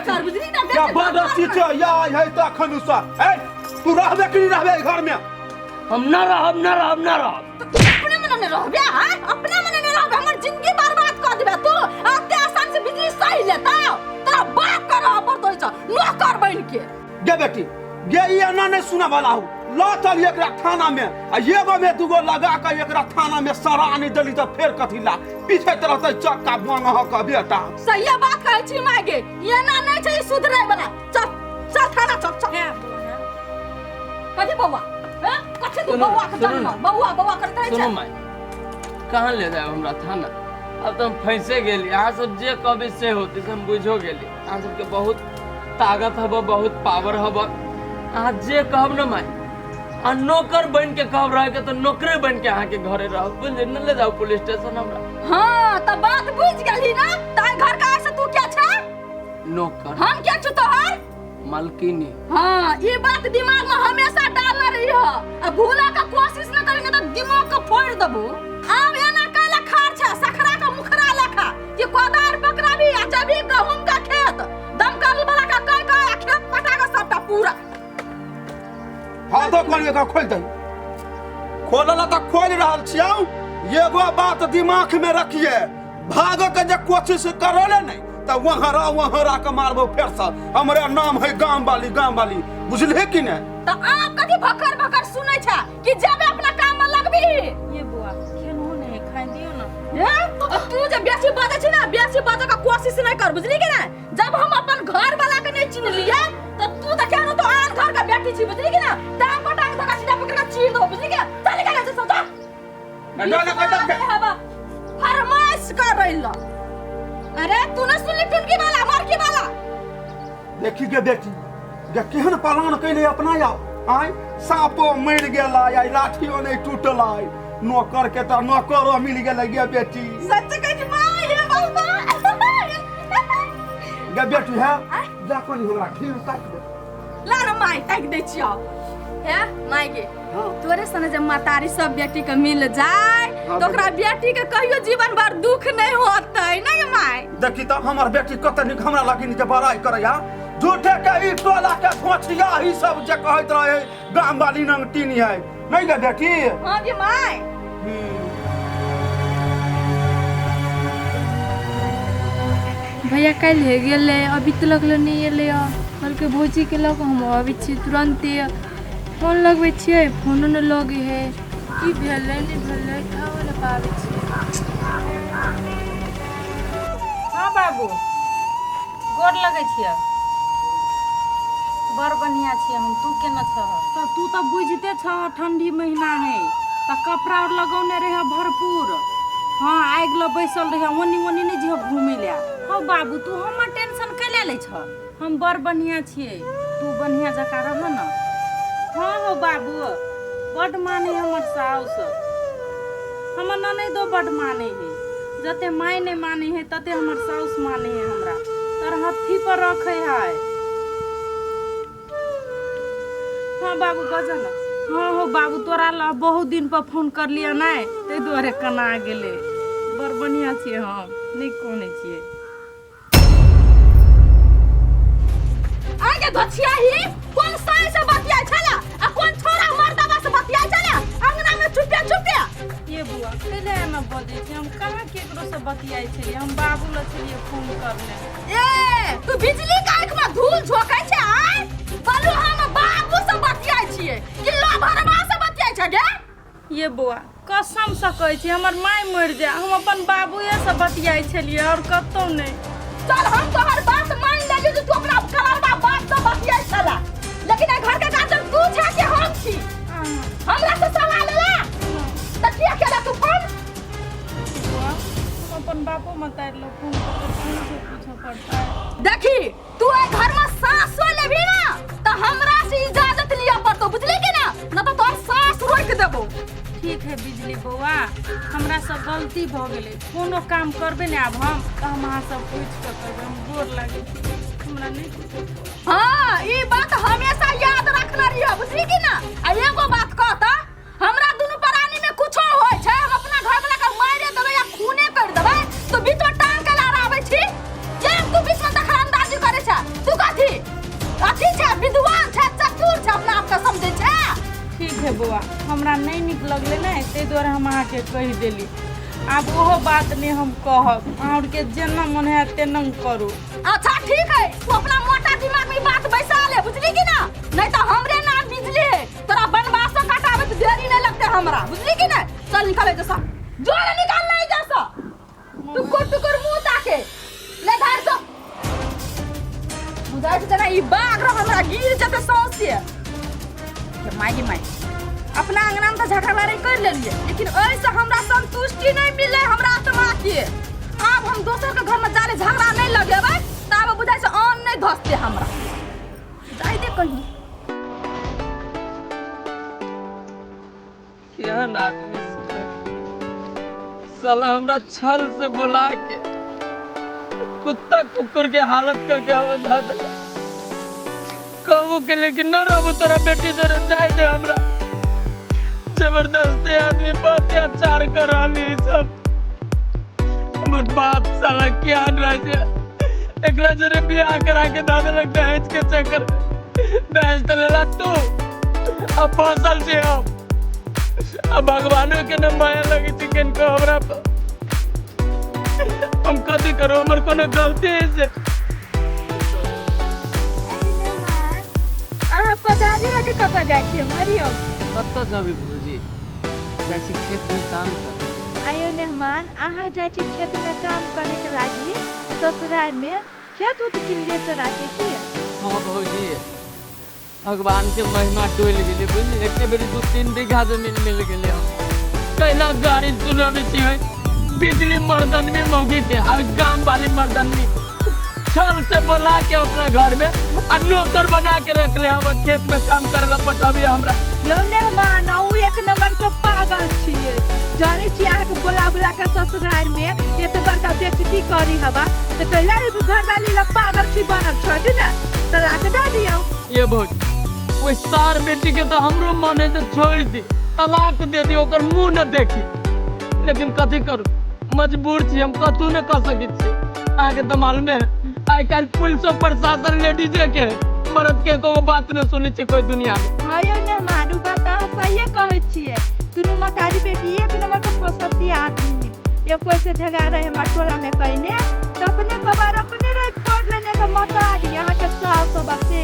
बेटी कर बुझली ना या बेसी बड़ बकर अथी छै या है तऽ अखन सँ ए तू रहबे कि नहि रहबे एहि घरमे? हम न रहब, न रहब, न रहब। अपने मने ने रहबे हैं, अपने मने ने रहबे, हमर जिंदगी बर्बाद कर देबे तू। एते आसान से बिजली सही लेता तोरा बाप कर रह पड़तो छ नौकर बन के। गे बेटी गे, ई एना नहीं सुना वाला हूँ। ल चल एकरा थाना में आ एगो में दूगो लगा के एकरा थाना में सरा नहीं देली तो फेर कथी ला पीछे रहते चक्का बंगह के बेटा। सही बात कहै छी माय गे, एना नहीं छै ई सुधरे वाला। चल चल थाना चल चल। कथी बौआ हैं? कथी तू सुनू, बौआ के सुनू जन्म ना। बौआ बौआ करैत रहै सुनू छै। माय, कहाँ ले जाए हमरा थाना? अब तो हम फंसे गेली। अहाँ सब जे कहबे से होती से हम बुझो गेली। अहाँ सबके बहुत ताकत हब, बहुत पावर हब। अहाँ जे कहब ना माय, आ नौकर बन के कहब रहे के तो नौकरे बन के अहाँ के घरे रहब, बुझलिए? न ले जाओ पुलिस स्टेशन हमरा। हाँ त बात बुझ गेली ना, ताई घर का से तू क्या छै? नौकर। हम क्या छु तोहर? मालकिनी। हाँ ये बात दिमाग में हमेशा डालना रही हो आ भूला का कोशिश न करेंगे तो दिमाग को फोड़ देबो। आब एना कैला खार छै सखरा का मुखरा लेखा कि कोदार पकड़ा भी आ जबी गहूम का खेत दमकल वाला का कह कह आ खेत पटा के सबटा पूरा। हाँ तो कल एकरा खोल दे, खोलला तऽ खोलि रहल छियौ। एगो बात दिमाग में रखिए, भागऽ के जे कोशिश करले नहीं तऽ वहरा वहरा के मारबो फेर से। हमरे नाम है गाम वाली, गाम वाली, बुझलिहे कि नहीं? तऽ आप कथी भकर भकर सुनै छै कि जब अपना काम में लगबी? ये बुआ खेलहो नहीं खाइ दियो ना। हे तू जे बेसी बजै छी ना, बेसी बजै के कोशिश नहीं कर, बुझली कि नहीं? जब हम अपन घर वाला के नहीं चिन्ह लिए तो तू तो केहनो तो आन घर के बेटी छी, बुझली कि ना? टांग पर टांग धका सीधा पकड़ के चीर दो, बुझली कि ना? चल निकल से जा। ना फरमाइश कर रही। अरे तू ना सुनली टुनकी वाला मरकी वाला? देखी गे बेटी गे, केहन पलान कैले अपना आउ आय। साँपो मरि गेलै आ लाठियो नहि टूटलै, नौकर के तऽ नौकरो मिल गेलै गे बेटी। सच कहै छी माय हे बाबा। गे बेटी है जा कनी हमरा खीर ताकि दे। ला ना my ताकि दै छियौ। हे my गे, तोरे सने जब महतारी सब बेटी के मिल जाए तो ओकरा बेटी के कहियो जीवन भर दुख नहीं होतै नहीं my? देखी तऽ हमर बेटी कते नीक हमरा लगिन जे बड़ाई करैया। झूठे के ई टोला के भोचिया ही सब जे कहैत रहे गाम वाली नंगटीनी है, नहीं गे बेटी? हाँ गे my. भैया काल्हि गेलै, अभी तक ले नहि एलै हँ। कहलकै भौजीके लऽ कऽ हम अबै छी तुरन्ते। फोन लगबै छियै, फोनो नहि लगै हइ। की भेलै नहि भेलै थाहो नहि पाबै छियै। हाँ बाबू, गोर लगै छियै। बड़ बढ़िया छियै हम, तू केना छह? तऽ तू तऽ बुझिते छह ठंडी महीना है तऽ कपड़ा और लगौने रह भरपूर। हाँ आगि लग बैसल रह, ओनी ओनी नहि जइह घूमै लए। हौ बाबू, तू हमर टेंशन कैले लै छह? हम बड़ बढ़िया छियै, तू बढ़िया जकाँ रह न। हाँ हौ बाबू, बड्ड मानै हमर साउस, हमर ननैदो बड्ड मानै है। जते माय नहि मानै है तते हमर साउस मानै है हमरा, तरहत्थी पर रखै है। हाँ बाबू बज न। हाँ हो बाबू, तोरा ला बहुत दिन पर फोन करलियै नहि, ताहि दुआरे कना गेलै। बड़ बढ़िया छियै हम, नहि कोनै छियै। आगे धोछिया ही कोन साई से बतियाइ छला आ कोन छोरा मर्दवा से बतियाइ छला अंगना में छुपे छुपे? ये बुआ कैले एना बजै छै? हम कहाँ केकरो से बतियाइ छलियै, हम बाबू लग छलियै फोन करने। ए तू बिजली के आँख में धूल झोंकै छै? आय बोलू, हम बाबू से बतियाइ छियै कि लोभरवा से बतियाइ छै गे? ये बौआ कसम से कहै छी, हमर माय मरि जाय, हम अपन बाबुए से बतियाइ छलियै और कतौ नहि। चल हम तोहर बात मान लेलियो जे तू अपना कलरबा बाप से बतियाइ छला, लेकिन एहि घर के गार्जियन तू छे कि हम छी? हमरा से सलाह लेला तऽ किया केला तू फोन? बौआ हम अपन बापो मतारि लग फोन कऽ के से पूछऽ पड़तै। देखी तू एहि घर में सासो लेबही ना तऽ हमरा से इजाजत लिअ पड़तौ, बुझली कि ना? ना तऽ तोहर सास रोकि देबौ। ठीक है बिजली बौआ, हमरा से गलती भऽ गेलै। कोनो काम करबै ने आब हम तऽ हम अहाँ सब पूछि कऽ करबै। हम गोर लागै छी, हमरा नहि पूछऽ। हाँ ई बात हमेशा याद रखना रहियो, बुझली कि ना? आ एगो बात कह तऽ, हमरा दुनू प्राणी में कुछो होय छै, हम अपना घर वाला के मारे देबै या खूने कर देबै, तो बीच में टांग के लड़ाबै छी? जे तू बीच में दखलंदाजी करे छै? ठीक है बौआ, हमरा नहि नीक लगलै ने, ताहि दुआरे हम अहाँके कहि देली। आब ओहो बात नहि हम कहब, अहाँ आरके जेना मन हैत तेना करू। अच्छा ठीक है, तू अपना मोटा दिमाग में ई बात बैसा ले, बुझली कि ना? नहीं तो हमरे नाम बिजली है, तोरा बनवास कटाबे तो देरी नहीं लगते हमरा, बुझली कि ना? चल निकल जैसा, जोर निकाल नहीं जैसा, टुकुर टुकुर मुंह ताके ले धर सो। बुझाइ छै जेना ई बाघ रह हमरा गिर जेतै सौंसे। के माय गे माय, अपना अंगना में तऽ झगड़ा लड़ाई कर लेलिए, लेकिन ओहिसँ हमरा संतुष्टि नहीं मिललै हमरा आत्मा के। आब हम दोसर के घर में जाले झगड़ा नहीं लगेबै, ताबे बुझाइ छै अन्न नहीं धसतै हमरा। जाय दे कहीं। केहन आदमी छै साला, हमरा छल से बुला के कुत्ता कुकुर के हालत करके हम धऽ देलक। कहबो के लेकिन न रहबो तोरा बेटी जरे, जाय दे हमरा। जबरदस्ती आदमी पर अत्याचार कर रहल ई सब। हमर बाप साला केहन रहे छै, एकरा जरे बियाह करा के दऽ देलक दहेज के चक्कर। दहेज तऽ लेला तू, अब फसल छी हम। अब भगवानो के न माया लगे छै किनको हमरा पर। हम कथी करू, हमर कोनो गलती है से? अहाँ कोदारी लऽ के कतऽ जाइ छियै मरियौ? कतऽ जेबै भौजी, जाइ छी खेत में काम करे। आइयो मेहमान, अहाँ जाइ छी खेत में काम करे के लागी? ससुराल में खेत उत किनले तोरा के की? हाँ भौजी, भगवान के महिमा डोलि गेलै बुझली, एके बेरी 2-3 बीघा जमीन मिल गेलै। हम कैला गाड़ी सुनाबै छी बिजली मर्दनमी मौगी के आ गाम वाली मर्दनमी छल से बोला के अपना घर में आ नौकर बना के रख ले, हम खेत में काम करे ला पटाबी हमरा। यौ मेहमान, अहूँ एक नंबर के पागल छियै। जानै छियै अहाँके बोला बोला के ससुराल में एते बड़का बेइज्जती करी हवा, तऽ कैला घरवाली लग पागल छी बनल? छोड़ू ने, तलाक दऽ दियौ। ये भौजी, ओहि सार बेटी के तो हमरो मन है जे छोड़ दी, तलाक दे दी, ओकर मुंह न देखी, लेकिन कथी करू, मजबूर छी हम, कतहु न कह सकै छी। अहाँके तऽ मालूमे है, आइ काल्हि पुलिसो प्रशासन लेडीजे के है, मर्द के कोनो बात न सुनै छै कोई दुनिया में। हँ यौ मेहमान, उ बात अहाँ सहिए कहै छियै। दुनू महतारी बेटी एक नंबर के फसती आदमी। एक कोई से झगड़ा रहे हमर टोला में कइने, तऽ अपने कबार अपने रह फोड़ लेने के महतारी अहाँके सास सब से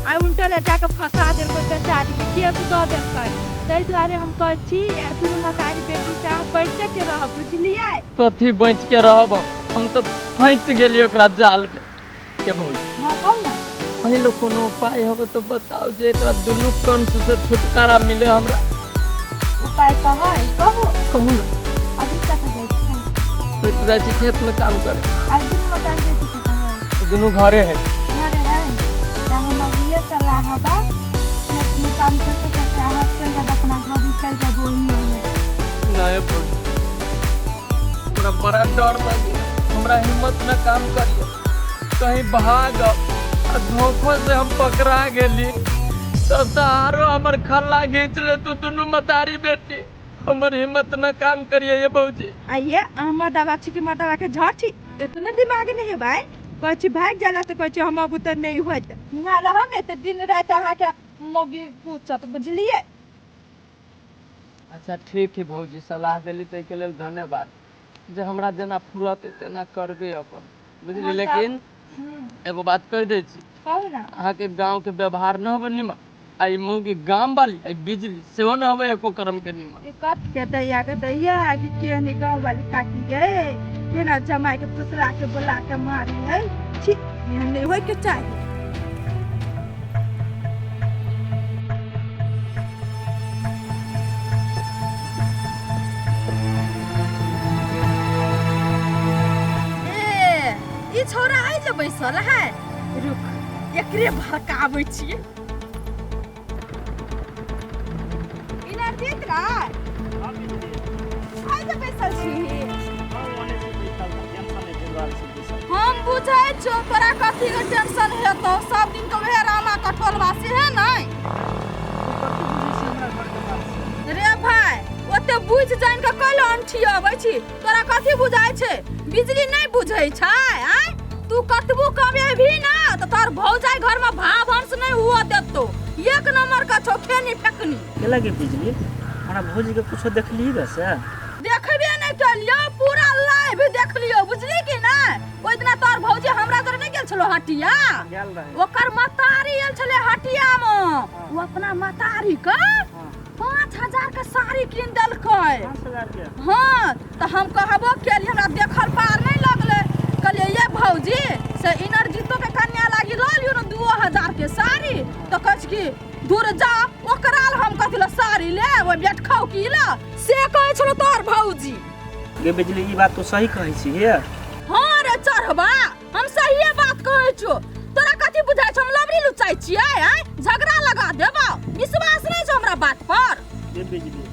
आ उनटल जाके फंसा देलकै, बेचारी के केस दऽ देलकै। ताहि दुआरे हम कहै छी दुनू महतारी बेटी से अहाँ बचिके के रहब, बुझलियै? कथी बचि के रहब, हम तऽ फँसि गेलियै ओकरा जाल में। के भौजी? हँ, कहू ने। अहीं लोग कोनो उपाय होबे तऽ बताउ जे एकरा दुनू कंस से छुटकारा मिले हमरा। उपाय तऽ है, कहू? कहू ने। अभी कतऽ जाइ छियै? तो जाइ छी खेत में काम करे। आ दुनू महतारी बेटी कतऽ है? दुनू घरे है। घरे है? तऽ हम अभिये चला हबा खेत में काम करते करते, अहाँ चलि जायब अपना घर, चलि जायब ओहिमे। नहीं भौजी, हमरा बड़ा डर लगे, हमरा हिम्मत न काम करिए, कहीं भाग आ धोखो से हम पकड़ा गेली तब तऽ आरो हमर खल्ला घींच ले तू दुनू मतारी बेटी। हमर हिम्मत न काम करिए ये भौजी। आइए, अहाँ मर्दाबा छी कि मर्दाबा के झट छी? एतना दिमाग नहीं है भाई। कहै छी भागि जाला तऽ कहै छी हम अब तऽ नहि होइत। हुआँ रहब ने तऽ दिन राति अहाँके मौगी पूछत, बुझलियै? अच्छा ठीक है भौजी, सलाह देली ताहिके लेल धन्यवाद। जे हमरा जेना फुरत तेना करबै अपन, बुझली? लेकिन एगो बात कहि दै छी। कहू ने। अहाँके गाँवके व्यवहार न होबे निमन, आ ई मौगी गाम वाली आ ई बिजली सेहो न होबे एको करम के निमन। ई कत के दैया के दैया कि केहन गाँव वाली काकी गे, केना जमाई के फुसला के बोला के मारे है। छी, एहन नहि होइके चाही। ए, ई छौड़ा आइ जे बैसल है, रुक, एकरे भड़काबै छियै। इनरजीत राय, आइ जे बैसल छी? हम बुझै छियौ तोरा कथी के टेंशन हेतौ, सब दिन के वएह रामा कठोलवा से है नै रे भाई? ओते बुझ जान के कैला अनठी अबै छी? तोरा कथी बुझाइ छै, बिजली नहि बुझै छै? आँय, तू कतबो कमेबही ना तऽ तोहर भौजाइ घर में भाव भंस नहि हुअ देतौ। एक नंबर का छौ खेनी फेकनी। केला के बिजली हमरा भौजी के कुछो देखली वैसे? देखबे नहीं केलियो, पूरा लाइव देखलियो, बुझली कि ना? ओइ दिना तोर भौजी हमरा जरे नहीं गेल छलो हटिया, गेल रहे। ओकर मतारी आयल छले हटिया में, ओ अपना मतारी के 5000 के साड़ी कीन देलकै। 5000 के? हाँ, तऽ हम कहबो केलियै, हमरा देखल पार नहीं लगलै। कहलियै ये भौजी से इनरजीतो के कन्या लागी लऽ लियौ ने 2000 के साड़ी। तऽ कहै छै कि दूर जा, ओकरा लए हम कथी लए साड़ी लेब, ओहि बेटखौ की लए, से कहै छलौ तोहर भौजी। गे बिजली ई बात तू सही कहै छी हे? हाँ रे चढ़बा, हम सहिए बात कहै छियौ। तोरा कथी बुझाइ छौ हम लबरी लुचाइ छियै? आँय, झगड़ा लगा देबौ, विश्वास नहि छौ हमरा बात पर? गे बिजली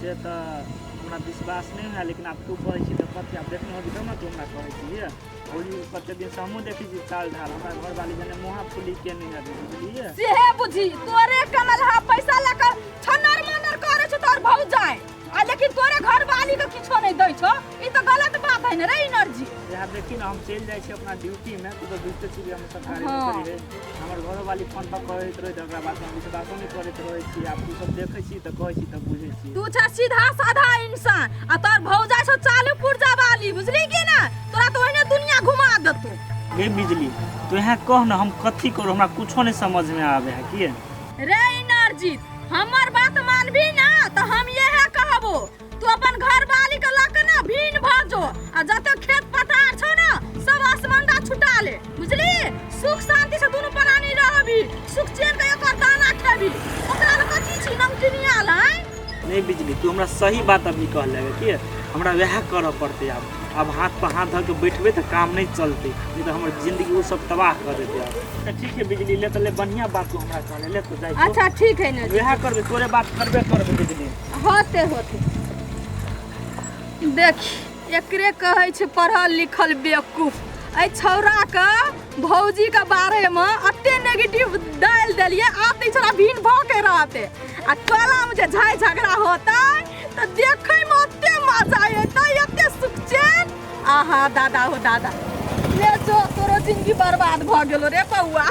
से तऽ हमरा विश्वास नहि है, लेकिन आब तू कहै छी तऽ कथी आब देखने होबी तब ने तू हमरा कहै छी हे। भौजी कते दिन से हमहूँ देखै छी चाल ढाल, हमरा घरवाली जने मुँहा फुली के नहि है, बुझलियै? सेहे बुझी, तोरे कमलहा पैसा लऽ कऽ छनर मनर करै छौ तोहर भौजाइ, आ लेकिन तोरे घरवाली के किछो नहि दै छौ, ई तऽ गलत बात है ने रे इनर्जी। यहाँ देखी ना हम चलि जाइ छी अपना ड्यूटी में, तू तऽ बुझिते छी हम सरकारी हाँ। नौकरी है। हमर घरोवाली फोन पर कहैत रहै तऽ ओकरा बात हम विश्वासो नहि करैत रहै छी। आब तू सब देखै छी तऽ कहै छी तऽ बुझै छी। तू छ सीधा साधा इंसान आ तोहर भौजाइ छौ चालू पुर्जा वाली, बुझली कि ना? तोरा तऽ ओहिने दुनिया घुमा देतौ। गे बिजली तू यहाँ कह ना हम कथी करू, हमरा कुछो नहीं समझ में आवे है की। रे इनर्जी हमर बात मानबी ना तऽ हम इएह कहबो, तू अपन घरवाली के लऽ के ना भीन भऽ जो आ जते खेत पथार छौ ना सब असमंडा छुटा ले, बुझली? सुख शांति से दुनू प्राणी रहबी, सुख चैन के एकर दाना खेबी, ओकरा लए कथी छी नमकीनिया लाय। नहीं बिजली तू हमरा सही बात अभी कहले कि हमरा वएह करऽ पड़तै। आब हाथ पर हाथ धऽ के बैठबै तऽ काम नहीं चलतै, नहीं तऽ हमर जिंदगी ओ सब तबाह कऽ देतै। आब तऽ ठीक है बिजली, ले तऽ ले, बढ़िया बात तू हमरा कहले, ले तो जाइ। अच्छा ठीक है ने, वएह करबै, तोरे बात करबे करबै बिजली। होते होते देख, एकरे कहै छै पढ़ल लिखल बेवकूफ। एहि छौड़ाके भौजीके बारेमे एते नेगेटिव डालि देलियै, आब तऽ ई छौड़ा भिन्न भऽ के रहतै आ टोलामे जे झाइ झगड़ा होतै तऽ देखैमे ओते मजा एतै, एते सुख चैन। आहा दादा हो दादा, ले जो तोरो जिंदगी बर्बाद भऽ गेलो रे बौआ।